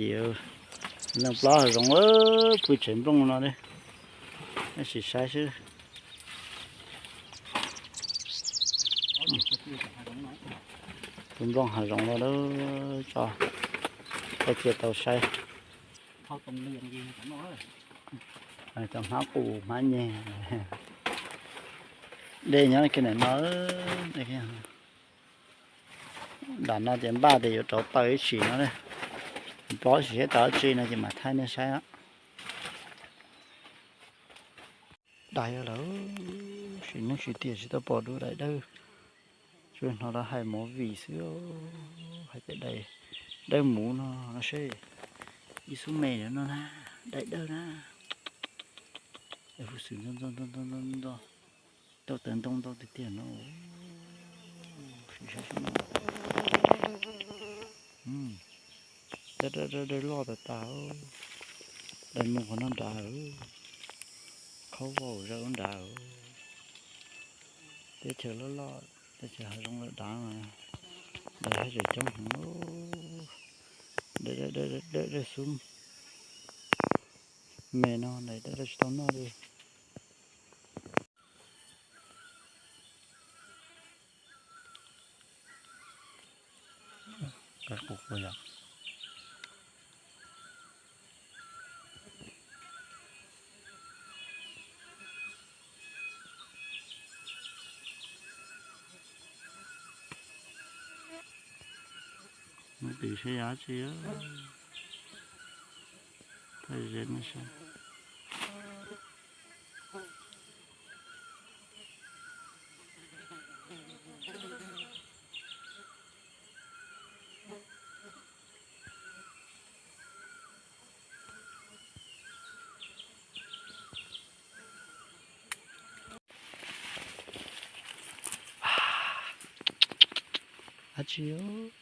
Yim, leej plaub hav zoov, pw tsev nplooj no ne, sim saib xwb. Pw nplooj hav zoov los, tso, cia tau saib. Cov hmab qus hmab nyeg, dej nyob kiag ntawm no. Nram no ces npaj tias yuav rauv taws ib sim no, nplob sim seb tau dab tsi no ces mam thaij nej saib. Dais lawm, sim neej sim tiam tsis tau pom dua dais dawb. Tsuas hnov lawv hais movie xwb, hais tias dais dawb muv no, no seb. Ib xub me no na, dais dawb na. Huv xwm ntxo ntxo ntxo ntxo ntxo, tau tawv ntoo ntau tiag tiag no. Dawb dawb loj tas tas, dais mus qhov no nrad, qhaub vau zaws nrad. Teb chaws loj loj, teb chaws hav zoov lawm dav, dais haj tseem coob heev. Dawb dawb xub me no, dais dawb dawb tsis tau noj li. Mus tim saib yog dab tsi, thaij ze nej saib. Dab tsi os?